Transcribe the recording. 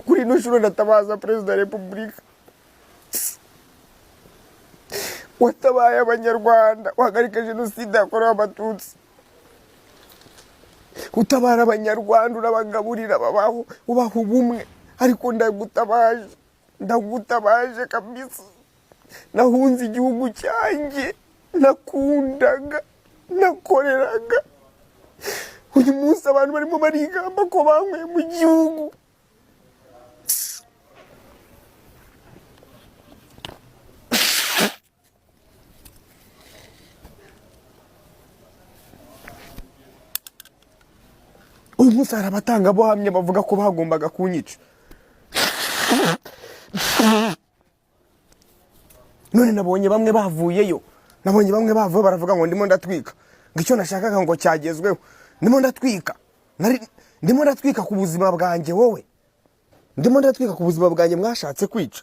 Kuri ino nshuro ndatabaza Perezida wa Repubulika watabaye Abanyarwanda, uhagarika Jenoside yakorewe Abatutsi, utabara Abanyarwanda, urabagaburira babaho, ubaha ubumwe. Ariko ndagutabaje, ndagutabaje kabisa. Nahunze igihugu cyanjye nakundaga, nakoreraga. Uyu munsi abantu barimo barigamba ko banyweye mu gihugu. Uyu munsi hari abatangabuhamya bavuga ko bagombaga kunyica. None nabonye bamwe bavuyeyo, nabonye bamwe bavuye baravuga ngo ndimo ndatwika, ngo icyo nashakaga ngo cyagezweho. Ndimo ndatwika? Ndimo ndatwika ku buzima bwanjye? Wowe, ndimo ndatwika ku buzima bwanjye mwashatse kwica?